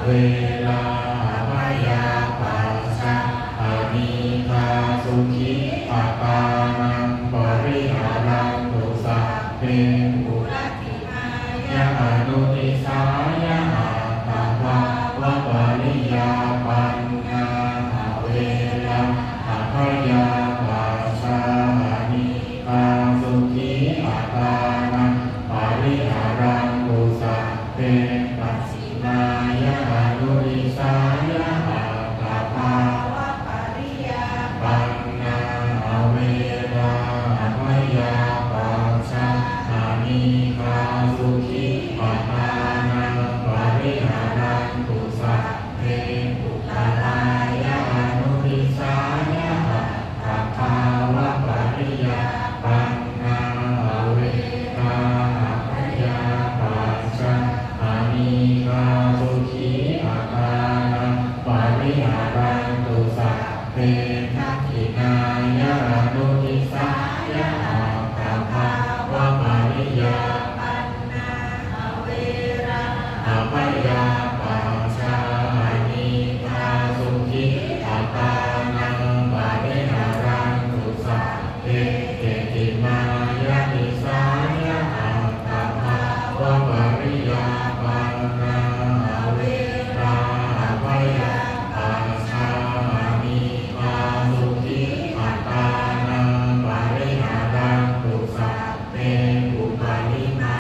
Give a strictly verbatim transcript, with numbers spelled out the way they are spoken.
averā abyāpajjhā anīghā sukhī attānaṃ pariharantu sabbe puratthimāya anudisāya attabhāvapariyāpannā averā abyāpajjhā anīghā sukhī attānaṃ pariharantu sabbe pacchimāya anudisāya attabhāvapariyāpannā averā abyāpajjhā anīghā sukhī attānaṃ pariharantu sabbe puggalāya anudisāya attabhāvapariyāpannā averā abyāpajjhā anīghā sukhī attānaṃ pariharantu sabbe